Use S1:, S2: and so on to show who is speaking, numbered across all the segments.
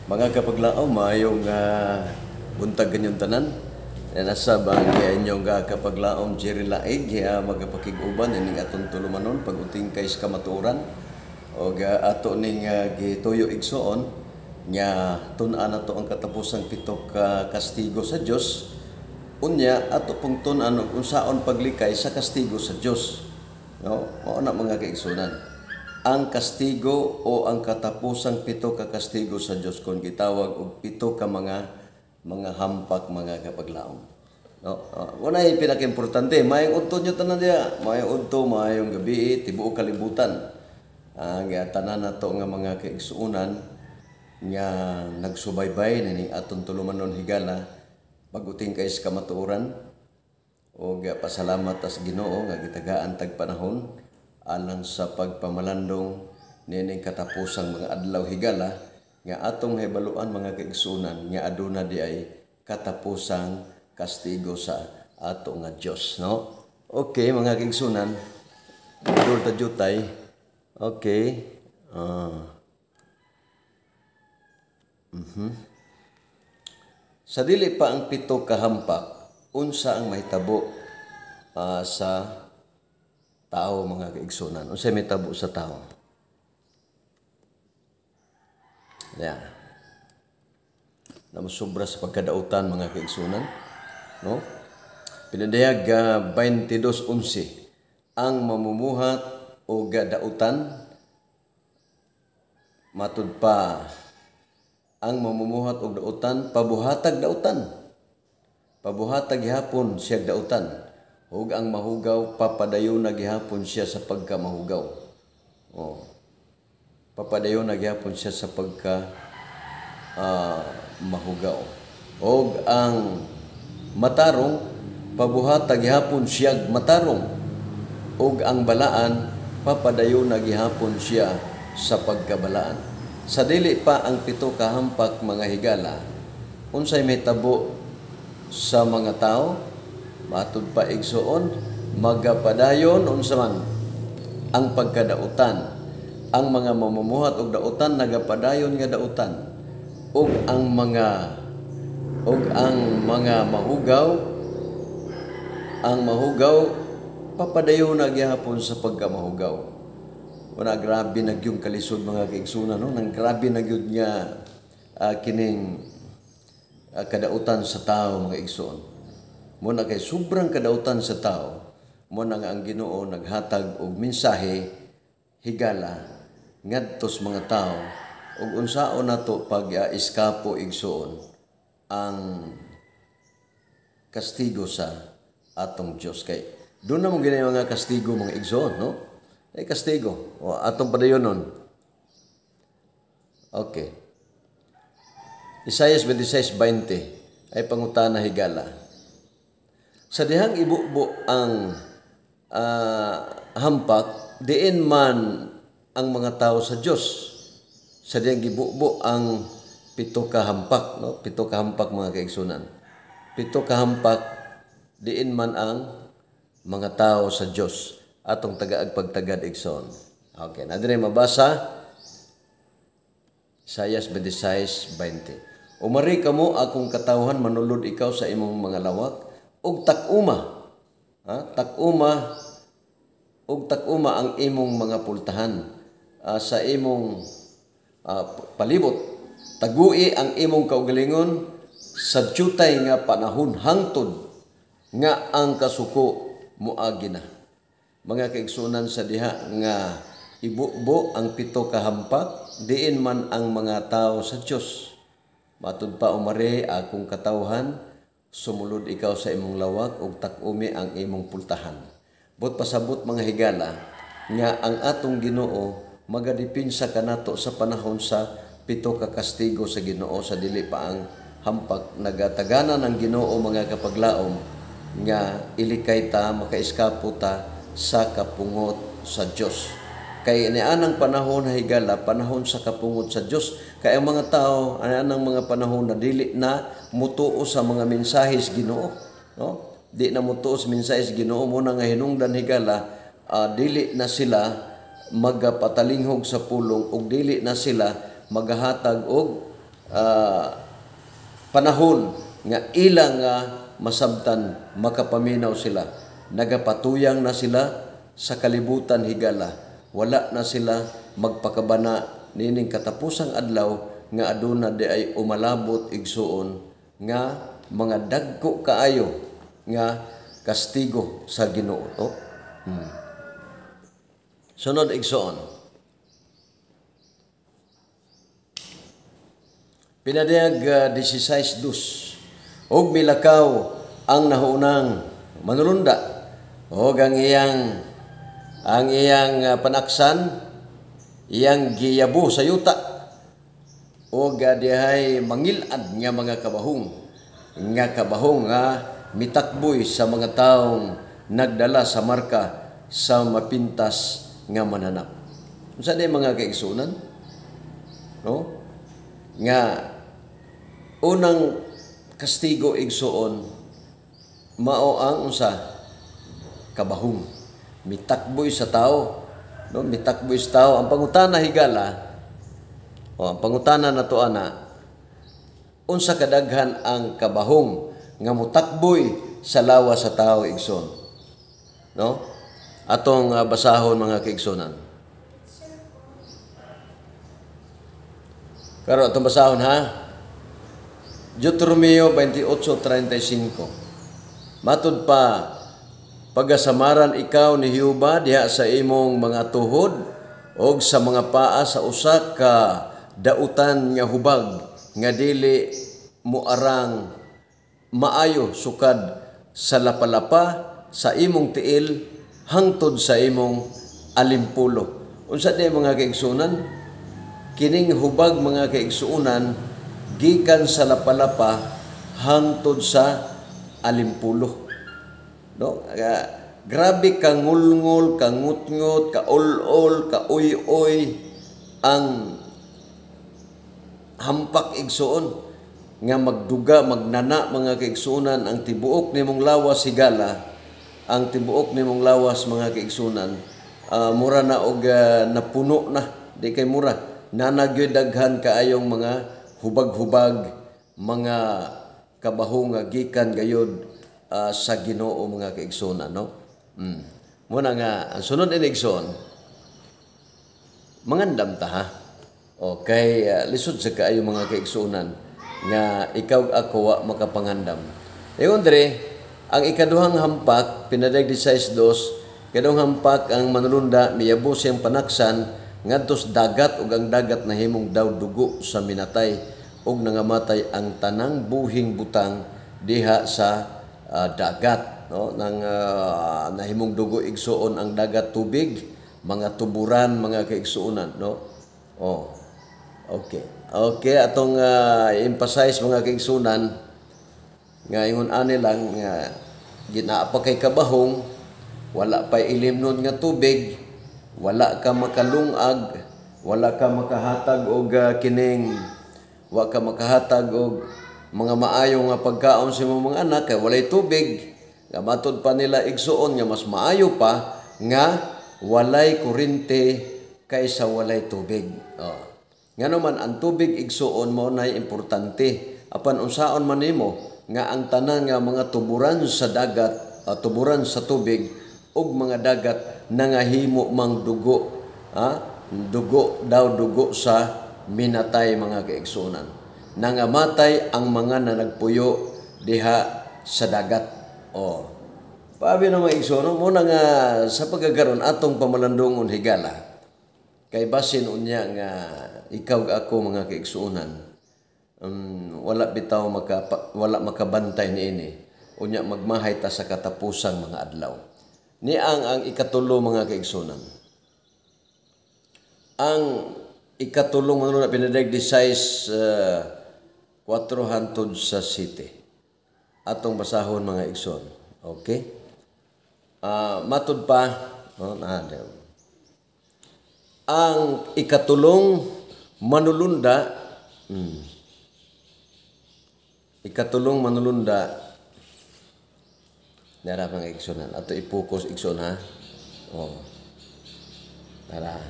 S1: Mga kapaglaom, maayong buntag kanyong tanan. Nasa bang inyong kapaglaom Jerry Laig, magapakig-uban ining atong tulumanon pag-uting kay sa kamatuoran. Og ato ning gituyo igsoon nga tun-an nato ang katapusang pito ka kastigo sa Dios. Unya ato pong tun-an og unsaon paglikay sa kastigo sa Dios. No, mao na, mga kaigsunan, ang kastigo o ang katapusang pito ka kastigo sa Dios kon gitawag og pito ka mga hampak, mga kapaglaom. No, wala pinaka-importante. Maayong udto nyo tanan diya. Maayong udto, maayong gabi, tibuok kalibutan. Ang tanan nato nga mga kaigsuonan nga nagsubaybay nining atong tulumanon higala pag-uting kay sa kamatuoran og pasalamat ta sa Ginoo nga gitagaan tag panahon alang sa pagpamalandong nining katapusang mga adlaw higala nga atong hibaluan, mga kaigsuonan, nga aduna di ay katapusang kastigo sa ato nga Dios, no? Okay, mga kaigsuonan, dul ta jutay. Okay, Sa dili pa ang pito ka hampak, unsa ang mahitabo sa tao, mga kaigsunan? Unsay mahitabo sa tao? Yeah. Namusobra sa pagkadautan, mga kaigsunan, no? Pinadayag 22:11, ang mamumuhat o gadautan, matud pa, ang mamumuhat og dautan pabuhatag dautan, pabuhatag gihapon siya dautan, ug ang mahugaw papadayon na gihapon siya sa pagkamahugaw. Oh. Papadayon na gihapon siya sa pagka mahugaw. Og ang matarong pabuhatag gihapon siya matarong, ug ang balaan papadayon na gihapon siya sa pagkabalaan. Sa dili pa ang pito ka hampak, mga higala, unsay mahitabo sa mga tao? Matud pa, igsoon, magapadayon unsa man ang pagkadautan. Ang mga mamumuhat og dautan nagapadayon nga dautan. Ug ang mga mahugaw, ang mahugaw papadayon na gihapon sa pagkamahugaw. Wala, grabe na gyud kalisod, mga kaigsunan, no? Nang grabe na gyud nga kining kadautan sa tao, mga igsoon. Mo na kay sobrang kadautan sa tao, mo na nga ang Ginoo naghatag og mensahe higala ngadto sa mga tao ug unsaon nato pag iskapo, igsoon, ang kastigo sa atong Dios, kay doon na mo gina mga kastigo, mga igsoon, no? Ay kastigo. O atong padayon nun. Okay. Isaias 26:20 ay pangutana higala. Sa dihang ibubo ang hampak, diin man ang mga tao sa Dios? Sa dihang gibubo ang pito ka hampak, no? Pito ka hampak, mga kaigsunan. Pito ka hampak, diin man ang mga tao sa Dios? Atong tagaag pagtagad, igsoon. Okay, na dire mabasa Isaias 26:20. Umari kamo, akong katawhan, manulod ikaw sa imong mga lawak ug tak-uma. Ha? Tak-uma ug tak-uma ang imong mga pultahan sa imong palibot. Tagui ang imong kaugalingon sa dyutay nga panahon hangtod nga ang kasuko moagi na. Mga kaigsunan, sa diha nga ibubo ang pito ka hampak, diin man ang mga tao sa Dios? Matud pa, umari akong katawhan, sumulod ikaw sa imong lawak ug tak-umi ang imong pultahan. But pasabot, mga higala, nga ang atong Ginoo magadipinsa kanato sa panahon sa pito ka kastigo sa Ginoo sa dili pa ang hampak. Nagatagana ng Ginoo, mga kapaglaom, nga ilikay ta, makaiskapo ta sa kapungot sa Dios. Kay nianang panahon na higala, panahon sa kapungot sa Dios. Kay ang mga tao anang mga panahon na dili na mutuo sa mga mensahe sa Ginoo, no? Di na mutuo sa mensahe sa Ginoo, mo na nga hinungdan higala, dili na sila magapatalinghog sa pulong ug dili na sila magahatag og panahon nga ilang masabtan makapaminaw sila. Nagapatuyang na sila sa kalibutan higala. Wala na sila magpakabana nining katapusang adlaw nga aduna di ay umalabot igsuon nga mga dagko kaayo nga kastigo sa Ginoo. No? Sunod igsuon. Pinadayag 16:2. Og milakaw ang nahuunang manulunda og ang iyang panaksan iyang giyabo sa yuta og dihay mangilad nga mga kabahong nga mitakboy sa mga taong nagdala sa marka sa mapintas nga mananap. Unsa day mga kaigsuonan? No? Nga unang kastigo igsuon mao ang unsa? Kabahong. Mitakboy sa tao. No, mitakboy sa tao. Ang pangutana higala, o ang pangutana nato ana, unsa kadaghan ang kabahong nga mutakboy sa lawas sa tao igsoon? No? Atong basahon mga kaigsuonan. Karon atong basahon ha. Deuteronomio 28:35. Matud pa, pagasamaran ikaw ni Jehova diha sa imong mga tuhod og sa mga paa sa usa ka dautan nga hubag nga dili moarang maayo sukad sa lapalapa sa imong tiil hangtod sa imong alimpulo. Unsa di mga kaigsuonan? Kining hubag mga kaigsuonan gikan sa lapalapa hangtod sa alimpulo. No? Grabe kangulngol, kangutngot, kaul-ol, kauy-oy ang hampak igsuon nga magduga, magnana mga kaigsuonan ang tibuok nimong lawas higala, ang tibuok nimong lawas mga kaigsuonan, mura na og napuno na, di kay mura nana gyud daghan kaayong mga hubag-hubag, mga kabahong nga gikan gayod sa Ginoo mga kaigsuonan, no? Muna nga ang sunod ini igsoon, mangandam ta ha. Okay, lisod sa kaayo mga kaigsuonan nga ikaw ako wa makapangandam. Ingon diri, ang ikaduhang hampak pinadag 16:2, kadong hampak ang manulunda miyabo siyang panaksan ngadto sa dagat ug ang dagat nahimong daw dugo sa minatay ug nangamatay ang tanang buhing butang diha sa dagat, no? Nang nahimong dugo igsuon ang dagat tubig, mga tuburan mga kaigsuonan, no? Oh. Okay. Okay, atong emphasize mga kaigsuonan nga ingon ani lang nga ginaa pa kay kabahong, wala pa ilimnon nga tubig, wala ka makalungag, wala ka makahatag og kining, wa ka makahatag og mga maayo nga pagkaon sa imong mga anak kay walay tubig. Nga matud pa nila igsuon nga mas maayo pa nga walay kuryente kaysa walay tubig. Oh. Ngano man ang tubig igsuon mao nay importante. Apan unsaon man nimo nga ang tanan nga mga tuburan sa dagat, tuburan sa tubig ug mga dagat nangahimo mang dugo, ha? Dugo daw dugo sa minatay mga kaigsuonan. Nangamatay ang mga nanagpuyo diha sa dagat. Oh. Pabi na mga igsuonan, muna nga sa pagkagaron atong pamalandungon higala. Kay basin unya nga ikaw ako mga kaigsuonan, wala bitaw wala makabantay niini. Unya magmahay ta sa katapusang mga adlaw. Ni ang ikatulo mga kaigsuonan. Ang ikatulong mga na pinadag di size 4 hantod sa city. Atong basahon mga igsoon. Okay? Matud pa, no, ang ikatulong manulunda, ikatulong manulunda, dara mga igsoon. Ato i-focus igsoon ha. Oh. Dara.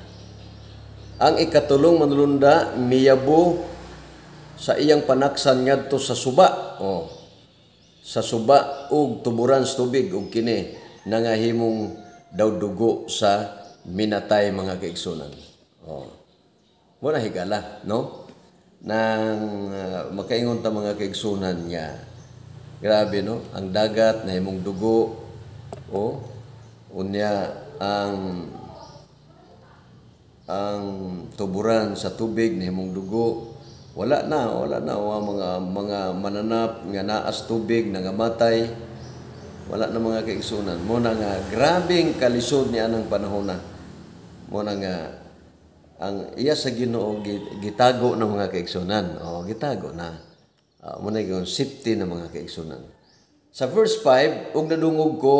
S1: Ang ikatulong manulunda miyabo sa iyang panaksan ngadto sa suba. Oh. Sa suba ug tuburan sa tubig, ug kini nangahimong daw dugo sa minatay, mga kaigsunan. Oh. Mo na, higala, no? Nang makaingon ta, mga kaigsunan, nga grabe, no? Ang dagat nahimong dugo, oh. Unya ang tuburan sa tubig nahimong dugo. Wala na wa mga mananap nga naas tubig nangamatay. Wala na, mga kaigsunan. Mo na nga grabeng kalisod ni anang panahon na. Mo na nga ang iya sa Ginoo gitago ng mga kaigsunan. O gitago na. Mo na yung safety ng mga kaigsunan. Sa verse 5, ug nadungog ko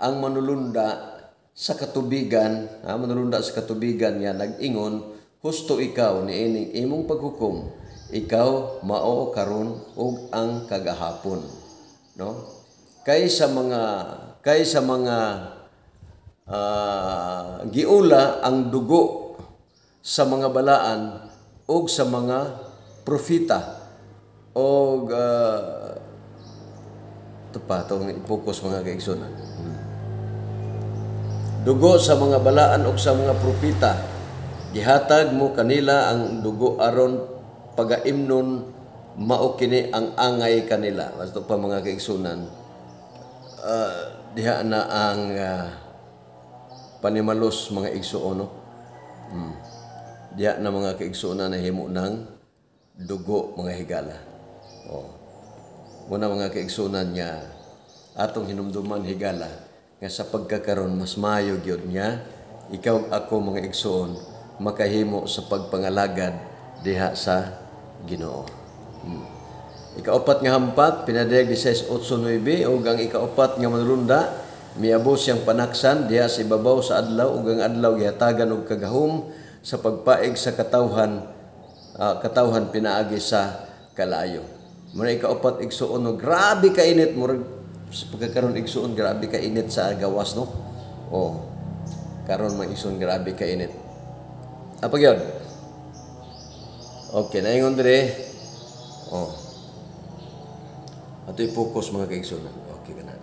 S1: ang manulunda sa katubigan, ha, manulunda sa katubigan nga nag-ingon, "Husto ikaw niining imong paghukom, ikaw mao karon ug ang kagahapon." No? Kay sa mga giula ang dugo sa mga balaan ug sa mga propeta og ito pa itong i-focus, mga kaigsunan. Dugo sa mga balaan ug sa mga propeta, gihatag mo kanila ang dugo aron pagaimnon, mao kini ang angay kanila. Basta pa, mga kaigsunan, diha na ang panimalos, mga igsuon, no? Diha na, mga kaigsuonan, nahimo ng dugo, mga higala. Oh. Muna, mga kaigsunan, nga atong hinumduman, higala, nga sa pagkakaron mas maayo gyud nga ikaw, ako, mga igsuon, makahimo sa pagpangalagad diha sa Ginoo. Ikaupat nga hampak, pinadayag 16:8-9, ug ang ikaupat nga manulunda miabo siyang panaksan diha sa ibabaw sa adlaw, ug ang adlaw gihatagan og kagahom sa pagpaig sa katawhan pinaagi sa kalayo. Muna ikaupat, igsuon, no, grabe ka init. Murag sa pagkakaron, igsuon, grabe ka init sa gawas, no? Oh. Karon, mga igsuon, grabe ka init. Apa gyud? Okay, naingon dire. Oh. Ato i-focus, mga kaigsunan. Okay ka na.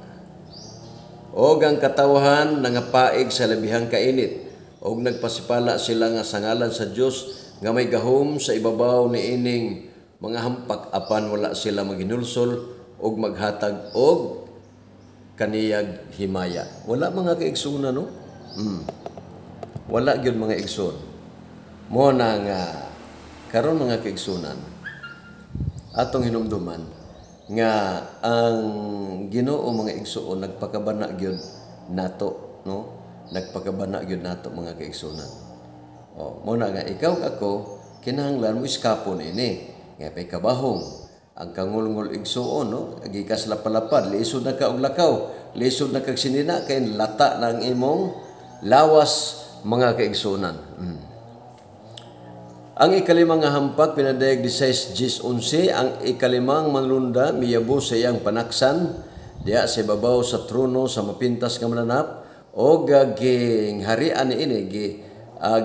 S1: Og ang katawhan nangapaig sa labihang kainit og nagpasipala sila nga sa ngalan sa Dios nga may gahom sa ibabaw ni ining mga hampak, apan wala sila maghinulsol og maghatag og kaniyag himaya. Wala, mga kaigsunan, no? Wala gyud, mga igsoon. Mo na nga karon, mga kaigsunan, atong hinumduman nga ang Ginoo, mga igsuon, nagpakabana gyud nato, no? Nagpakabana gyud nato, mga kaigsunan. Oh, mo na nga ikaw, ako, kinahanglan mo iskapo niini nga pay kabahong ang kangulngol, igsuon, no? Gikas lapalapad, lisod na ka og lakaw, lisod na kag sinina kay lata na ang imong lawas, mga kaigsunan. Ang ikalimang nga hampak, pinadayag 16:11, ang ikalimang manlunda miyabo sa iyang panaksan diha sa ibabaw sa trono sa mapintas nga mananap, o ging harian ni ini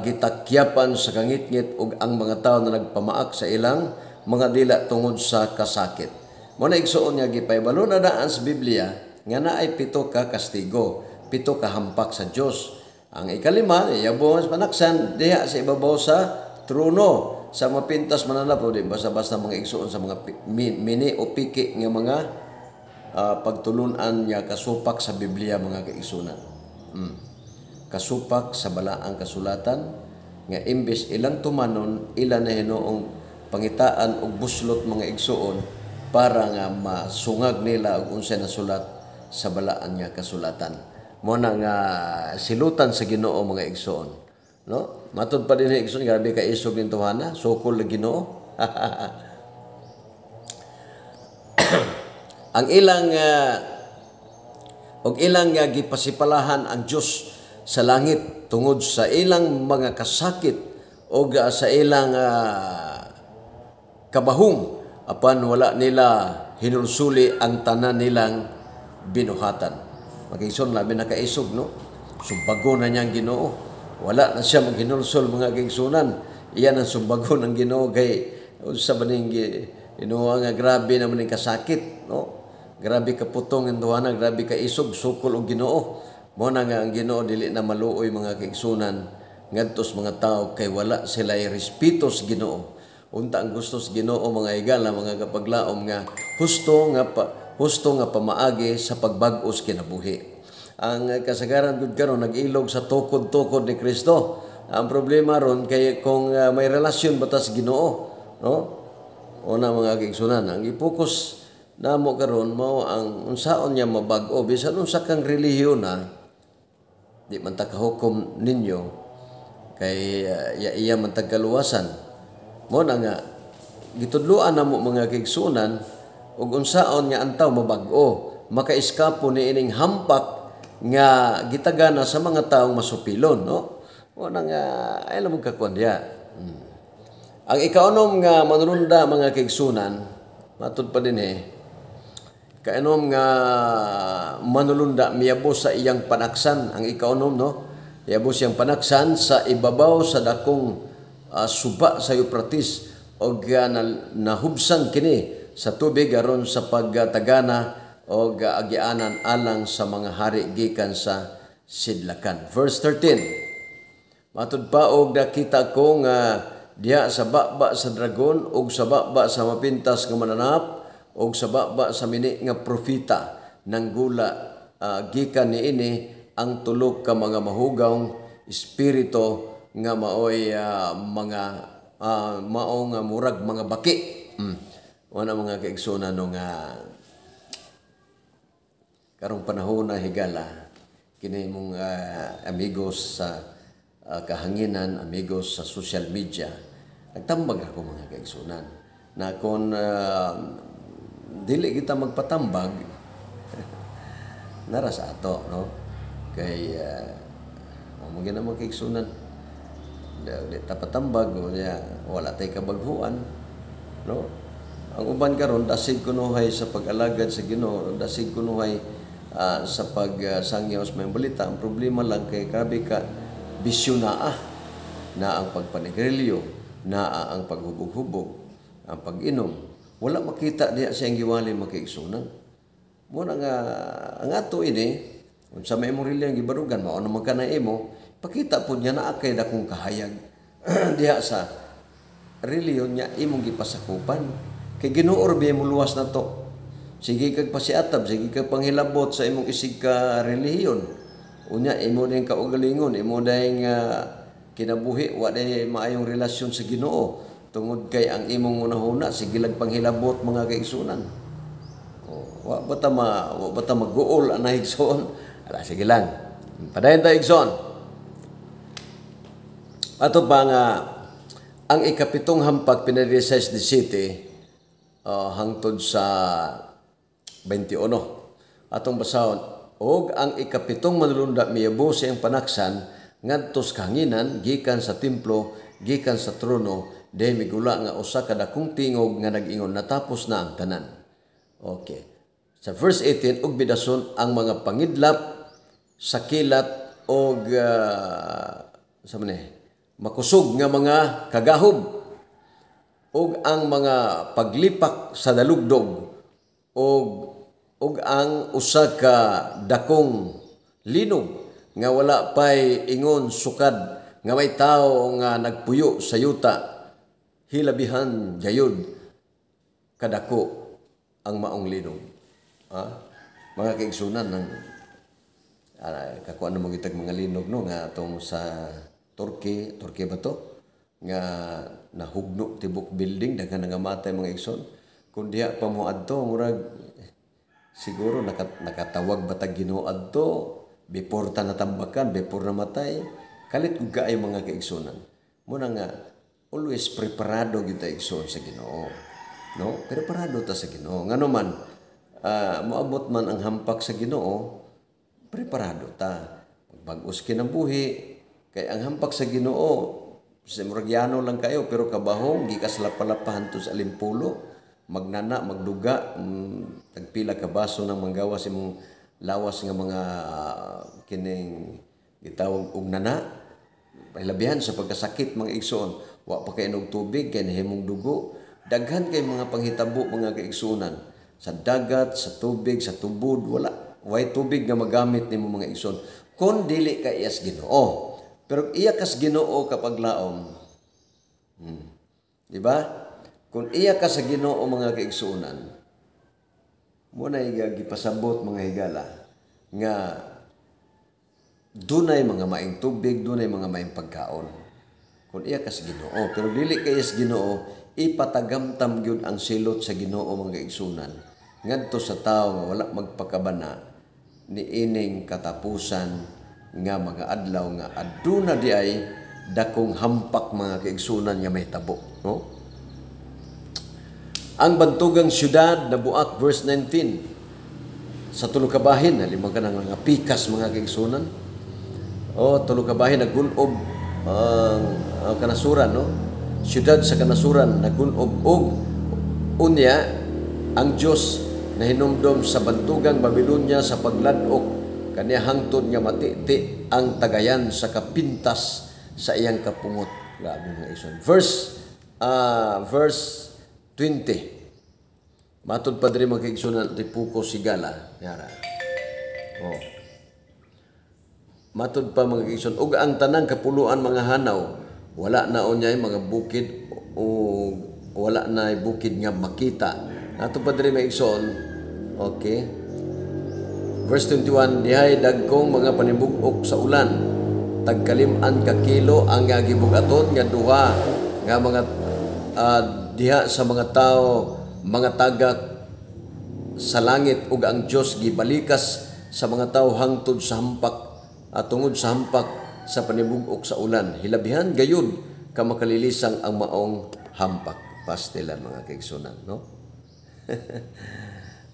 S1: gitakyapan sa kangitngit ug ang mga tawo na nagpamaak sa ilang mga dila tungod sa kasakit. Mo na, igsuon, nga gipahibalo na daan sa Biblia nga naay pito ka kastigo, pito ka hampak sa Dios. Ang ikalima, iyabo sa panaksan diha sa ibabaw sa trono sa mapintas mananap, o di basta-basta, mga igsuon, sa mga mini o piki nga mga pagtulunan nga kasupak sa Biblia, mga kaigsunan. Kasupak sa balaang kasulatan nga imbes ilang tumanon, ila na hinuong pangitaan og buslot, mga igsuon, para nga masungag nila og unsay nasulat sa balaan nga kasulatan. Mo na nga silutan sa Ginoo, mga igsuon. No? Matod pa din, igsuon, grabe ka isog ning tuhana, sukol ng Ginoo. Ang ilang og ilang gipasipalahan ang Dios sa langit tungod sa ilang mga kasakit o sa ilang kabahong, apan wala nila hinulsuli ang tanan nilang binuhatan. Magigson, labi na kaisog, no? Sumbago na niyang Ginoo. Wala na siya maghinulsol, mga kaigsunan. Iyan ang sumbago ng Ginoo kay Unsa ba ning inuha nga grabe naman ning kasakit, no? Grabe ka putong ang duhana, grabe ka isog, sukol og Ginoo. Mo na nga ang Ginoo dili na maluoy, mga kaigsunan, ngadto sa mga tao kay wala sila respeto sa Ginoo. Unta ang gusto sa Ginoo, mga higala, mga kapaglaom, nga husto nga pamaagi sa pagbag-o sa kinabuhi. Ang kasagaran gud karon nag-ilog sa tukod-tukod ni Kristo. Ang problema ron kay kung may relasyon ba ta sa Ginoo, no? Una, mga kaigsunan, ang i-focus namo karon mao ang unsaon niya mabag-o bisan unsa kang relihiyon na di man ta kahukom ninyo kay iya man tag kaluwasan. Mo na nga gitudloan namo, mga kaigsunan, ug unsaon nga ang tawo mabag-o, makaiskapo ni ining hampak nga gitagana sa mga taong masupilon, no? Mo na nga ay mo kakuan diya. Ang ikaunom nga manulunda, mga kaigsunan, matud pa din eh, kainom nga manulunda miyabo sa iyang panaksan, ang ikaunom, no? Miyabo siyang panaksan sa ibabaw sa dakong suba sa Euphrates og nahubsan kini sa tubig aron sa pagtagana og agianan alang sa mga hari gikan sa sidlakan. Verse 13. Matud pa, og nakita ko nga diha sa baba sa dragon ug sa baba sa mapintas nga mananap ug sa baba sa mini nga propeta nanggula gikan niini ang tulo ka mga mahugawng espiritu nga maoy mga mao nga murag mga baki. Wala, mga kaigsunan, no, nga karong panahon na, higala, kini mong amigos sa kahanginan, amigos sa social media, nagtambag ako, mga kaigsunan, na kung dili kita magpatambag nara sa ato, no, kay mo gyud mga kaigsunan, di ta patambag o niya, wala tay kabaghuan, no? Ang uban karon dasig kunuhay sa pag-alagad sa Ginoo, dasig kunuhay sa pagsangyaw sa maayong balita. Ang problema lang kay grabe ka bisyo naa na ang pagpanigrilyo, naa ang paghubog-hubog, ang pag-inom. Wala makita diya sa iyang giwali, mga kaigsunan. Mo na nga ang ato ini, unsa may imong relihiyon gibarugan, mao naman ka na imo, pakita pud niya naa kay dakong kahayag diha sa relihiyon niya imong gipasakupan. Kay Ginoo ra mo luwas na to. Sige kag pasiatab, sige kag panghilabot sa imong isig ka relihiyon. Unya imo din kaugalingon, imo dayng kinabuhi wa day maayong relasyon sa Ginoo tungod kay ang imong hunahuna sige lag panghilabot, mga kaigsunan. Oh, wa ba ta maguol ana, igsoon? Ala, sige lang. Padayon ta, igsoon. Ato pa nga ang ikapitong hampak pinadiri sa 17 hangtod sa 21. Atong basahon, og ang ikapitong manulunda miyabo sa iyang panaksan ngadto sa kahanginan gikan sa templo, gikan sa trono, diay migula nga usa ka dakong tingog nga nag-ingon, "Natapos na ang tanan." Okay. Sa verse 18, ug bidason ang mga pangidlap sa kilat og sa man eh, makusog nga mga kagahub ug ang mga paglipak sa dalugdog ug ang usa ka dakong linog nga wala pay ingon sukad nga may tawo nga nagpuyo sa yuta, hilabihan gayud kadako ang maong linog. Ha? Mga kaigsunan, ng kakuan na mo gitag mga linog, no, nga atong sa Turkey, Turkey ba to? Nga nahugno tibok building, daghan nga matay, mga igsoon. Kung diha pa mo adto, murag siguro nakatawag ba tag Ginoo adto before ta natambakan, before namatay. Kalit ug kaayo, mga kaigsunan. Muna nga always preparado gyud ta, igsoon, sa Ginoo. No? Preparado ta sa Ginoo. Ngano man moabot man ang hampak sa Ginoo, preparado ta. Magbag-os kinabuhi kay ang hampak sa Ginoo sa muragyano lang kayo, pero kabahong gikas lapalapahan to sa alimpulo, magnana, magduga, tagpila ka baso ng manggawas imong lawas nga mga kining gitawag og nana. Hilabihan sa pagkasakit, mga igsoon, wa pa kay inog tubig kay nahimong dugo. Daghan kay mga panghitabo, mga kaigsuonan, sa dagat, sa tubig, sa tubod, wala way tubig nga magamit nimo, mga igsoon, kung dili ka iya sa Ginoo. Pero iya kas Ginoo kapag laom, di ba? Kung iya ka sa Ginoo, mga kaigsuonan, mo na gipasabot, mga higala, nga dunay mga maing tubig, dunay mga maing pagkaon. Kung iya ka sa Ginoo, pero dili ka iya sa Ginoo, ipatagamtam gyud ang silot sa Ginoo, mga kaigsuonan, ngadto sa tawo nga wala magpakabana niining katapusan nga mga adlaw nga aduna di ay dakong hampak, mga kaigsuonan, nga mahitabo, no? Ang bantugang syudad nabuak, verse 19, sa tulo ka bahin, halimbawa kanang mga pikas, mga kaigsuonan. Oh, tulo ka bahin nagunob ang kanasuran, no? Syudad sa kanasuran nagunob og unya ang Dios nahinumdom sa bantugang Babilonya sa pagladok kaniya hangtod nga matiti ang tagayan sa kapintas sa iyang kapungot. Grabe, mga igsoon. Verse 20. Matod pa diri, mga kaigsuonan, tipuko sigala. Yara. Oh. Matod pa, mga kaigsoon, ug ang tanang kapuluan mga hanaw, wala na unyay mga bukid o wala na bukid nga makita. Nato pa diri, mga igsoon. Okay. Verse 21, dihay dagkong mga panibugok sa ulan. Tagkalim-an ka kilo ang gibugaton nga duha nga mga diha sa mga tao mga tagak sa langit ug ang Dios gibalikas sa mga tao hangtod sa hampak at tungod sa hampak sa panibugok sa ulan. Hilabihan gayud ka makalilisang ang maong hampak. Pastilan, mga kaigsunan, no?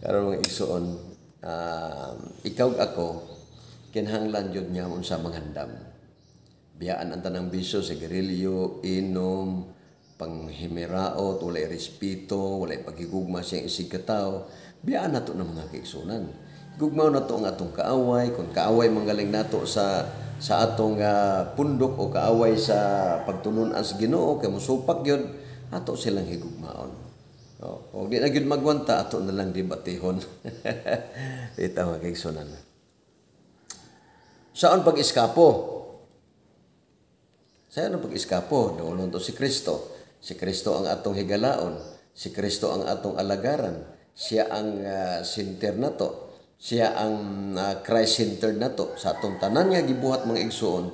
S1: Karon, mga igsoon, ikaw ako kinahanglan jud nga unsa mangandam. Biyaan ang tanang bisyo, sigarilyo, inom, panghimiraot, walay respeto, walay paghigugma siyang isig katawo. Biyaan nato ng mga kaigsunan. Gugmaon nato ang atong kaaway, kung kaaway manggaling nato sa atong pundok o kaaway sa pagtulunan sa Ginoo kay mosupak gyud ato silang higugmaon. O, og di na gyud magwanta, ato na lang debatihon. Ita, mga kaigsunan. Saan pag-iskapo? Saan ang pag-iskapo? Doon to si Kristo. Si Kristo ang atong higalaon. Si Kristo ang atong alagaran. Siya ang center nato. Siya ang Christ-centered nato. Sa atong tanan nga gibuhat, mga igsuon,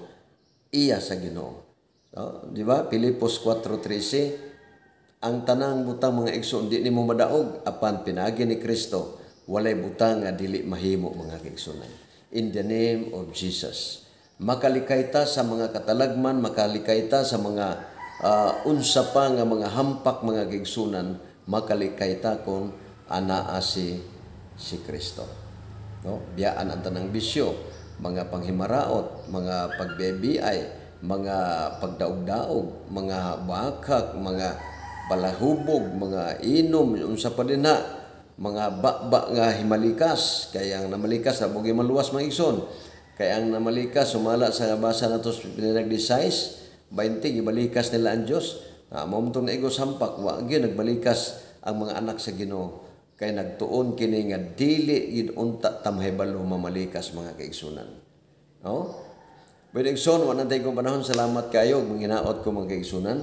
S1: iya sa Ginoo. So, di ba? Filipos 4:13, ang tanang butang, mga igsuon, di nimo madaog apan pinaagi ni Kristo walay butang nga dili mahimo, mga kaigsuonan. In the name of Jesus. Makalikay ta sa mga katalagman, makalikay ta sa mga unsa pa nga mga hampak, mga kaigsuonan, makalikay ta kung anaa si Kristo. No? Biyaan ang tanang bisyo, mga panghimaraot, mga pagbebiay, mga pagdaog-daog, mga bakak, mga palahubog, mga inom, unsa pa din na, mga bakba nga himalikas, kaya ang namalikas na bugi maluwas, mga igsoon. Kaya ang namalikas, sumala sa basa nato sa pinagdesize, 20, gibalikas nila ang Diyos. Mao na igos hampak, wa gyud nagbalikas ang mga anak sa Ginoo. Kay nagtuon kini nga dili gid unta ta mahibalo mamalikas, mga kaigsunan. No? But igsoon, wa na tayo kong panahon. Salamat kayo. Manginaot ko, mga kaigsunan,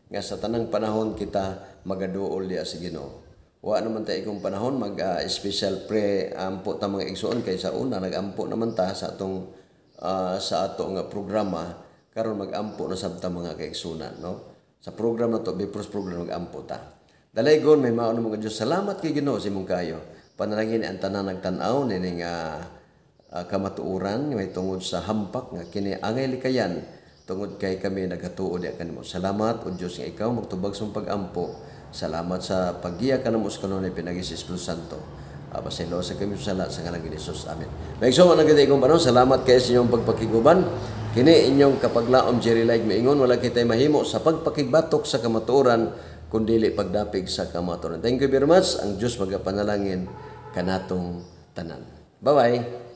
S1: nga sa tanang panahon kita magaduol diya sa Ginoo. Wa naman tayo kong panahon mag special pray ampo ta, mga igsoon, kay sa una nagampo naman ta sa ato nga programa. Karon magampo na sab ta, mga kaigsunan, no? Sa program na to, Bifrost program, magampo ta. Dalaygon, may maon mga Diyos. Salamat kay Ginoo sa imong kayo. Panalangin ang tanan nagtan-aw nining kamatuoran may tungod sa hampak nga kini angay likayan tungod kay kami nagatuo diha kanimo. Salamat o Dios nga ikaw magtubag sa pag-ampo. Salamat sa paggiya kanamo sa kanunay pinaagi sa Espiritu Santo. Pasaylo sa kami sa sala sa ngalan ni Jesus. Amen. Maigsoon na gid ikong panahon. Salamat kay sa inyong pagpakiguban. Kini inyong kapaglaom Jerry Like maingon, wala kitay mahimo sa pagpakigbatok sa kamatuoran kun dili pagdapig sa kamatuoran. Thank you very much. Ang Dios magapanalangin kanatong tanan. Bye-bye.